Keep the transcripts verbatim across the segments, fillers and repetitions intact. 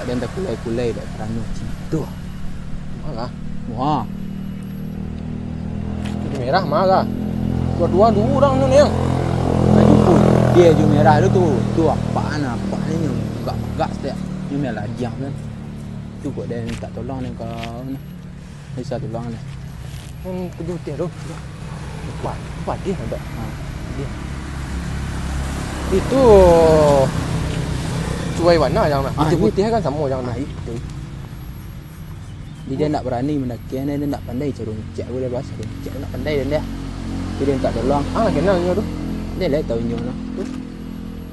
Den takulai-kulai dek karano cinto. Malah. Wah. Baju merah malah. Dua-dua dulu urang tu, Neng. Baju putiah jo merah tu, tu, tu apak an, apak ni nyo gak-gak stek. Nyo merah ladiang kan. Tu kok den mintak tolong den ka, bisa tolong den. Hmm, baju putiah tu. Empat, empat dia ada. Ha. Dia. Itu cuai warna yang nak. Ah, putiah-putiah kan sama yang nak. Ah, itu. Jadi, dia nak barani mandaki, dia nak pandai caro ngecek, boleh bahasa dia ngecek, nak pandai dia. Jadi, mintak tolong. Ah, kenal inyo tu. Dia lah tahu inyo lah. Tu.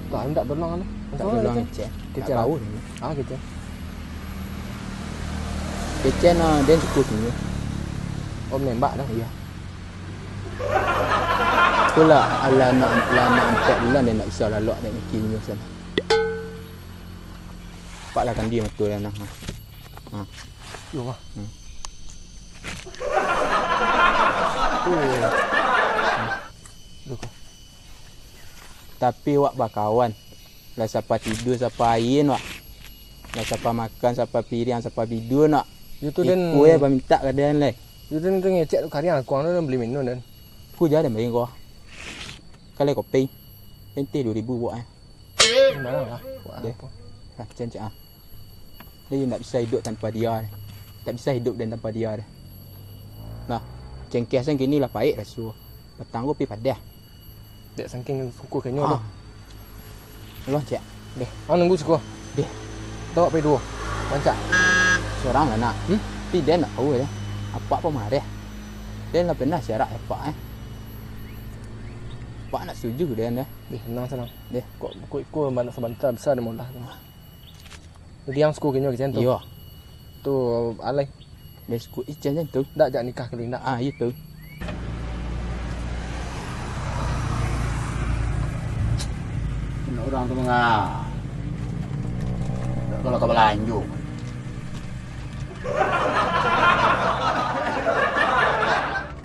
Tak, mintak tolong lah. Mintak tolong ngecek. Kecek. Tak tahu dia. Ah, kecek. Kecek nah, dia suka tu. Oh, menembak dah. Iya. Itulah, alah nak, lah nak empat bulan dia nak bisa lalok nak bikin inyo sana. Pak lah kan dia betul lah nah. Ha. Yo, Bah. Hmm. Tu. Duh, kau. Tapi wak bakawan. Lah sapa tidur, sapa ain wak. Lah sapa makan, sapa piriang, sapa bidun wak. Yo tu den. Iko ya pamintak ka den lai. Yo tu den tu ngecek tu kariang akuang tu den beli minum den. Ku ja den bagi ko. Kalai kopi. Enteh dua ribu buat eh. Sembarang lah. Buat deh. Apa? Lah, cen cak ah. Dia ndak bisa hidup tanpa dia. Tak bisa hidup den tanpa dia deh. Nah, cengkeh sen kini lah paik raso. Patang ko pi padah. Dek sangking suku kenyo tu. Ah. Loncek. Deh. Ah, nunggu siko. Deh. Tawak pai duo. Rancak. Sorang lah nak. Hmm? Tapi den ndak tahu ya. Apak pamareh. Den lah pernah siarak apak eh. Apak ndak setuju den deh. Deh, tenang, tenang. Deh. Kok, kok iko sabanta bisa den maulah tu. Liang suku kinyo kecen tu. Iyo. Tu alai. Deh suku icen jen tu. Dak jak nikah kali nak. Ah, itu. Kena urang tu manga. Dak kalau ka balanjo.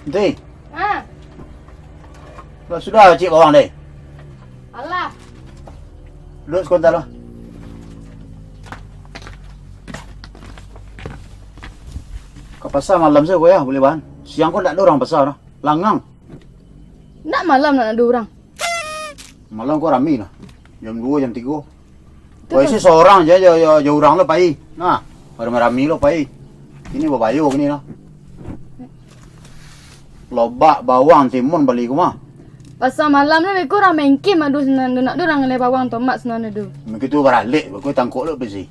Enti. Ha. Lah sudah cik bawang deh. Alah. Duduk sebentar lah. Ka pasar malam sajo ko ya, boleh bahan. Siang ko ndak ado urang pasar dah. Langang. Ndak malam ndak ado urang. Malam ko rami lah. Jam duo, jam tigo. Wah, isi sorang je, je, je, je urang lo pai. Nah, rami-rami lo pai. Ini babayo kini lah. Lobak, bawang, timun bali ko mah. Pasar malam ni beko urang mengkim ado sinan tu, nak ado urang ngaleh bawang, tomat sinan tu. Begitu baralek, beko tangkok lo bisi.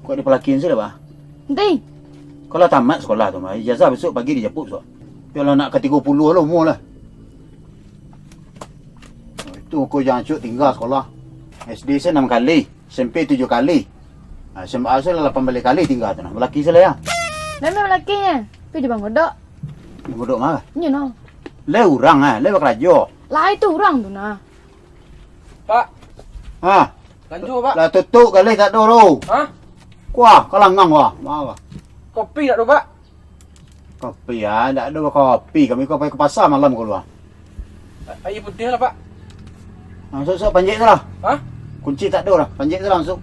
Kok dipalakin sih lah, bah? Enti. Kalau tamat sekolah tu, bah, ijazah besok pagi dijaput, sok. Kalau nak ka tigo puluah lo umur lah. Itu ko jangan cuk tinggal sekolah. S D saya enam kali. S M P tujuh kali. Ha, S M A se lah lapan baleh kali tingga tu nah. Balaki se lah ya. Namo balakinyo? Pi di Bang Godok. Bang Godok mah? Inyo no. Lai urang ah, lai bakarajo. Lai tu urang tu nah. Pak. Ha. Lanjut, Pak. Lah tutup kali tak ada tu. Ha? Kuah, kalangang wah. Mah. Kopi tak ada, Pak. Kopi, ah, ndak ado bakopi. Kami ko pai ka pasar malam ko luar. A-, aia putiah lah, Pak. Masuk, masuk, panjek tu lah. Hah? Kunci tak ado lah. Panjek tu lah masuk.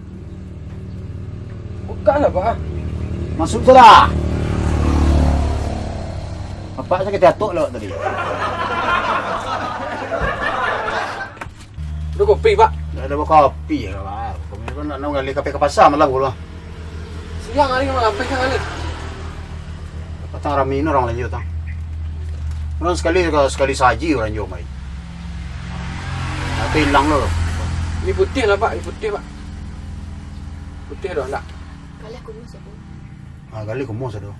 Buka lah, Pak. Masuk tu lah. Apak sakit atuk lewat tadi. Ado kopi, Pak? Ndak ado bakopi lah, Pak. Kami ko nak, nak gali ka pai ka pasar malam ko lah. Siang hari malam, siang hari. Patang rami ni urang lanjut, tang. Urang sakali, sakali saji urang juo mai. Atau ilang lo. Ni putiah lah, Pak. Ni putiah, Pak. Putiah dah, ndak? Kalah kumis aku. Ah, gali kumus ado.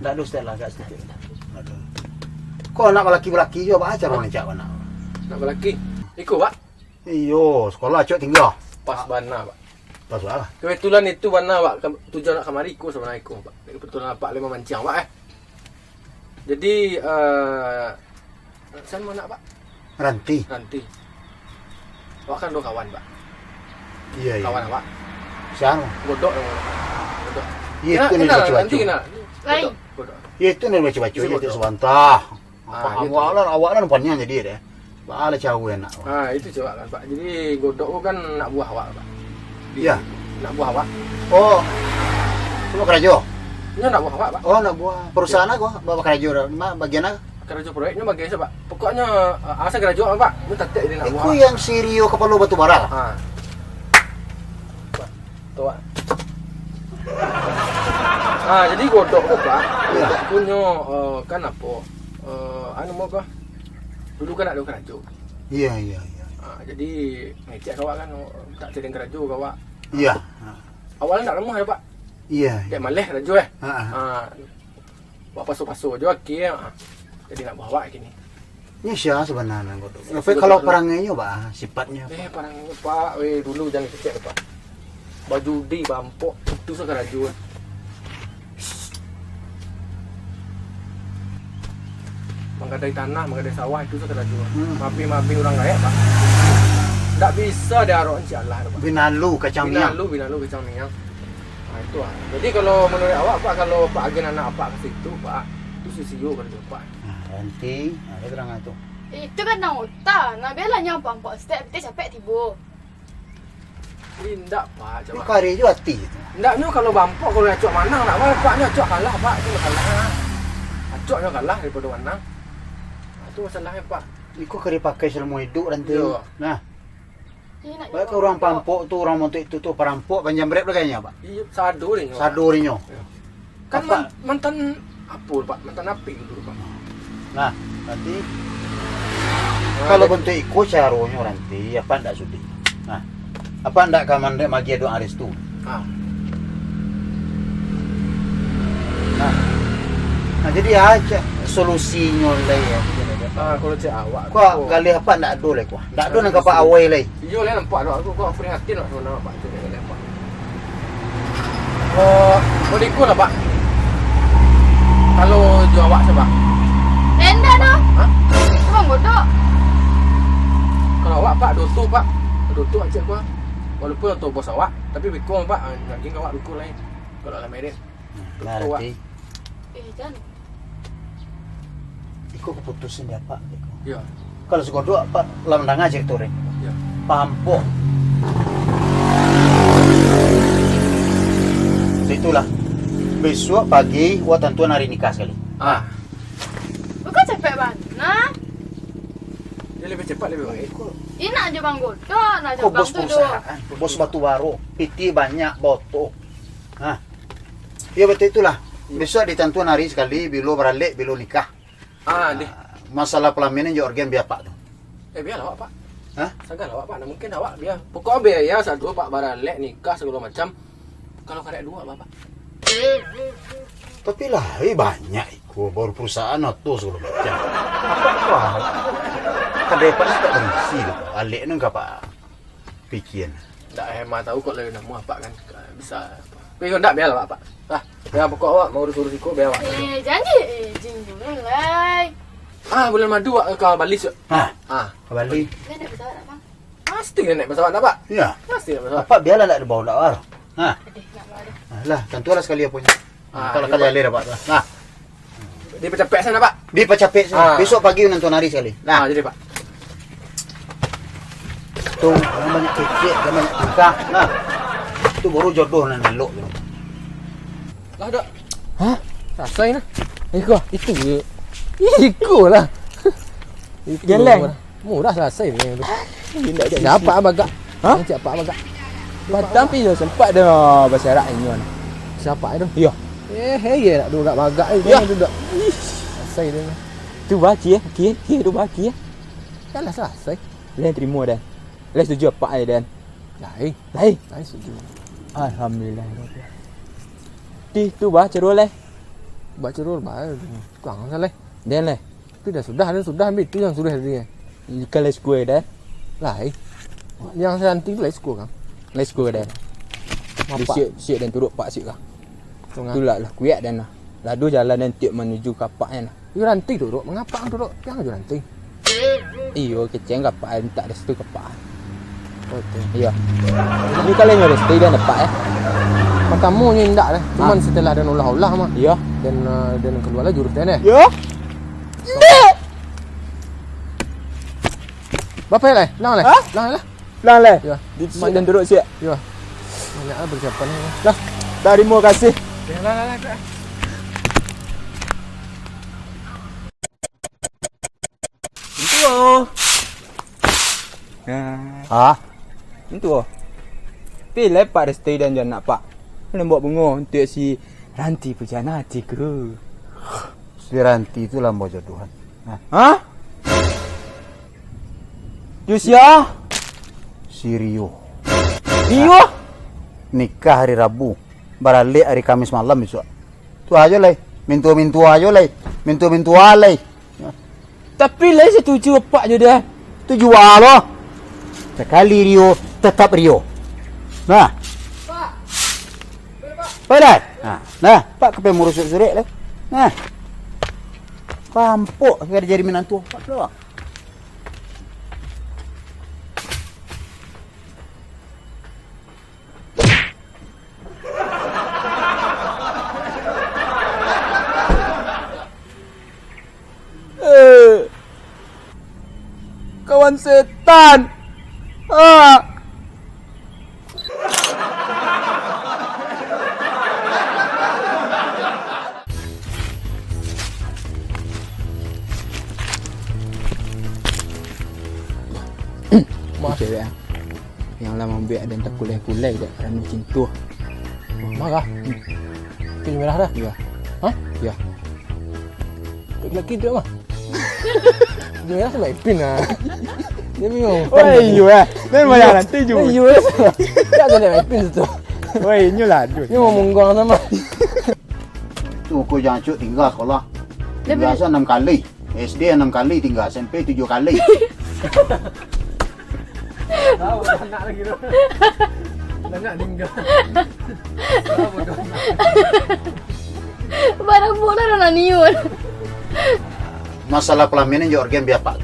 Ndak ado stek lah, agak sedikit. Ndak ado. Ko anak balaki-balaki juo, Pak, caro rancak anak. Anak balaki. Iko, Pak. Iyo, sekolah acok tingga. Pas bana, Pak. Pas bana. Kebetulan itu bana, Pak. Ke-, tujuan nak kamari iko sabananyo iko, Pak. Kebetulan Apak lai mamancing, Pak, eh. Jadi, eh, siapa nama anak, Pak? Ranti. Ranti. Awak kan ado kawan, Pak. Iya, iya. Kawan awak. Siapa? Godok nama. Godok. Iya, kenal, itu ni kenal, baca-baca. Ranti kenal. Lain. Godok, Godok. Iya, itu ni baca-baca. Bisa aja Godok. Sabanta. Ah, awak lah, awak lah panjang jadi deh. Baa lah cawo anak. Ha, itu cawak kan, Pak. Jadi, Godok tu kan anak buah awak, Pak. Iya. Anak buah awak. Oh, cuma karajo? Inyo anak buah awak, Pak. Oh, anak buah. Perusahaan apa? Ba-, bakarajo dah. Ma-, bagian apa? Karajo proyek, inyo bagian apa, Pak? Pokoknyo, eh, asal karajo, Pak. Inyo tatek jadi anak buah. Itu yang si Rio kapalo batu bara? Ha. Pak, tu, Pak. Ha, jadi Godok tu, Pak. Iya. Godok tu nyo, eh, kan apo? Eh, anu mau kah? Dulu kan nak ado karajo. Iya, iya, iya. Ha, jadi ngecek ka awak kan, tak cari karajo ka awak. Iya. Awak kan tak lamah dah, Pak. Iya, iya. Dek maleh karajo, eh. Ha, ha. Ha, buat paso-paso jo akhir, ha. Jadi anak buah awak kini. Nyo sia sabananyo, Godok? Tapi kalau parangainyo, baa sifatnyo? Eh, parangainyo, Pak, weh, dulu jan kecek, Pak. Bajudi, barampok, itu se karajo. Manggadai tanah, manggadai sawah, itu se karajo. Hmm. Maafin-maafin urang gaek, Pak. Ndak bisa diarok, insya Allah, Pak. Binalu kacang miang. Binalu, binalu kacang miang. Nah, itu, ah. Jadi, kalau menurut awak, Pak, kalau Pak agiah anak Apak ka situ, Pak, itu sisio karajo, Pak. Nah, nanti, nah, dia terang tu. Itu kan nang ota, nah, bialah nyo ampok-ampok, setiap pitih capek tibo. Indak, Pak, cuma kari jo ati tu. Indak, nyo kalau barampok, kalau acok manang, nak baa, Pak, nyo acok kalah, Pak, itu masalah. Acok nyo kalah daripado manang. Nah, itu masalahnyo, Pak. Iko ka dipakai salamo iduik nanti. Iyo. Nah. Iyo, nak. Baik, urang parampok tu, urang montok itu tu, parampok, panjamret lah kayaknya, Pak. Iyo, sado deh nyo, Pak. Sado deh nyo. Iyo. Kan Apak man-, mantan apo, Pak? Mantan api dulu, Pak. Nah, nanti kalau bantuak iko caronyo nanti, Apak ndak sudi. Nah, Apak ndak ka mandek magiah doa restu. Ah. Nah. Nah, jadi aja solusinyo lai, ya. Ah, kalau cek awak tu, galih Apak ndak ado lai, kuah. Ndak ado nan ka Apak awai lai. Iyo lah, nampak tu. Aku, aku prihatin lah sabananyo, Pak. Tu dia nampak. Oh, oh, di ikun lah, Pak. Kalau jo awak, Pak. Endak doh. Hah? Abang bodoh. Kalau awak, Pak, doto, Pak. Doto aja, Pak. Walaupun atau bos awak, tapi bikung, Pak. Ah, daging awak bikung lain. Kalau lah merit. Nah, doto, Pak. Berarti Eh, jan. Iko kaputusan di Apak, iko. Iya. Kalau si Godok, Apak lah mandanga carito deh. Iya. Parampok. Itulah. Besok pagi, wak tantuan hari nikah sakali. Ah. Bukan capek bana. Dia lebih cepat, lebih baik. Indak jo Bang Godok, nak jo Abang tu doh. Bos perusahaan, bos batu bara, pitih banyak, botoh. Nah. Iyo, batua itulah. Iyo. Besok ditantuan hari sakali, bilo baralek, bilo nikah. Ah, deh. Ah, masalah palaminan jo organ bia Apak tu. Eh, bialah awak, Pak. Hah? Sagalo awak, Pak. Nah, mungkin awak bia. Pokok biaya sado, Pak, baralek, nikah, sagalo macam. Kalau karek duo, Bapak. Tapi lah, eh, banyak iko, baru perusahaan atau sagalo macam. Apak tu, ah, kadai Apak ni tak berisi tu. Alek ni ka Apak pikian. Ndak, eh, ma tahu kok lai namo Apak kan, bisa. Tapi kok ndak, bialah Apak. Lah, ya, pokok awak mau urus-urus iko, biar awak. Eh, janji, eh, jin dulu lai. Ah, bulan madu awak ka Bali, Suk. Hah? Ah. Ka Bali. Dia naik pesawat tak, Bang? Pasti dia naik pesawat, Pak. Iya. Pasti naik pesawat. Apak bialah ndak dibawa, ndak, Wal. Hah? Aduh, nak bawa dah. Ah, lah, tantulah sakali aponyo. Ah, kalau iya, kali Pak. Alih dapat tu. Nah. Dipacapek sajo, Pak. Dipacapek sajo. Ah. Besok pagi nantuan ari sakali. Nah. Ah, jadi, Pak. Tu, jangan banyak kecek, jangan banyak tingkah. Nah. Tu baru jodoh nan elok tu. Lah, Dok. Hah? Salasai nah. Iko, itu je. Iko lah. Itu Jalan. Murah. Murah salasai ni. Indak jadi. Siapa bagak? Hah? Siapa bagak? Padahal pi yo sempat dah basyarak inyo nah. Siapa tu? Yo. Eh, eh, ye nak dua bagak eh. Yo. Jangan duduk. Ih, salasai dia. Tu baki eh. Okey, okey tu baki eh. Kan dah salasai. Lain terima dah. Lain setuju Apak ai, Dan? Lain. Lain. Lain setuju. Alhamdulillah. Ti tu bah cerul lai. Bah cerul bah. Kurang salah. Dan lai. Tu dah sudah, dah sudah ambil tu yang suruh tadi. Ikan lai square dah. Lain. Yang santi tu lai square kan. Lai square dah. Siap, siap dan turut Pak siap kan. Itulah lah kuyak dan lah. Lalu jalan dan tiap menuju kapak kan. Iyo, ranting tu, Dok. Mangapa tu, Dok? Jangan jo ranting. Iyo, keceng kapak, minta restu kapak. Oke. Iyo. Ini kali nyo restu dan dapat, eh. Pertama nyo indak deh. Cuman setelah dan olah-olah mah. Iyo. Dan, eh, dan keluarlah jurus dan, eh. Iyo. Indak. Bapak lai, lang lai. Hah? Lang lai lah. Lang lai. Yo. Di sini dan duduk siap. Yo. Banyak lah persiapan ni. Lah, terima kasih. Yo, lah, lah, lah. Itu oh. Nah. Ah. Itu oh. Pilih Pak Resti dan Janak, Pak. Lembok bungo untuk si Ranti pujana hatiku. Si Ranti itulah mau jodohan. Nah. Hah? Yo sia? Si Rio. Rio? Nikah hari Rabu, baralek hari Kamis malam bisuak. Tu ajo lai, mintua-mintua ajo lai, mintua-mintua lai. Tapi lai satuju apak jo dah. Tu jua lo. Sakali Rio, tatap Rio. Nah. Pak. Pai lai. Nah, nah, Pak ka pai mauruik surek lai. Nah. Pampok ka jadi minantu Pak lo. Eh, kawan setan. Ah. Mas. Cewek ah. Yang lah mambuek aden takulai-kulai dek karano cinto. Marah. Pinyo merah dah. Iya. Hah? Iya. Laki tu mah. Dia merah sama Ipin lah. Dia bingung. Oh, iyo lah. Dia banyak nanti juga. Iyo. Tak ada Ipin tu. Woi, inyo lah, aduh. Dia mau munggang sama. Tu ko jangan cuk tinggal sekolah. Dia biasa enam kali. S D enam kali tinggal, S M P tujuh kali. Tahu anak lagi tu. Anak tinggal. Barang bola dah nak niun. Masalah pelaminan jo organ biar Pak.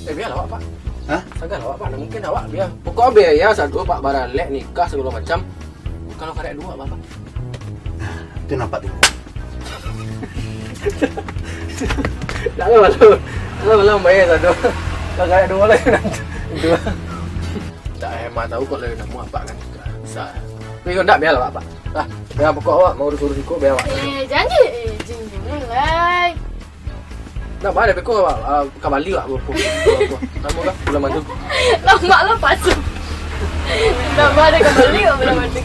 Eh, biarlah awak, Pak. Hah? Sagan awak, Pak. Nah, mungkin awak biar. Pokok biaya satu, Pak, baralek, nikah, segala macam. Kalau karek dua, Pak. Itu nampak tu. Tak ada malu. Tak ada malu bayar satu. Kalau karek dua lah. Dua. Tak hemat tahu kok lagi nama apa kan. Bisa. Tapi kau tak biarlah, Pak. Lah, biar pokok awak mau urus-urus ikut biar awak. Eh, janji. Eh, jin, jangan lah. Nak balik peko awak, ah, ka Bali awak, bro. Lama kah? Bulan madu. Lambat lah pasang. Lambat dah ka Bali awak bulan madu.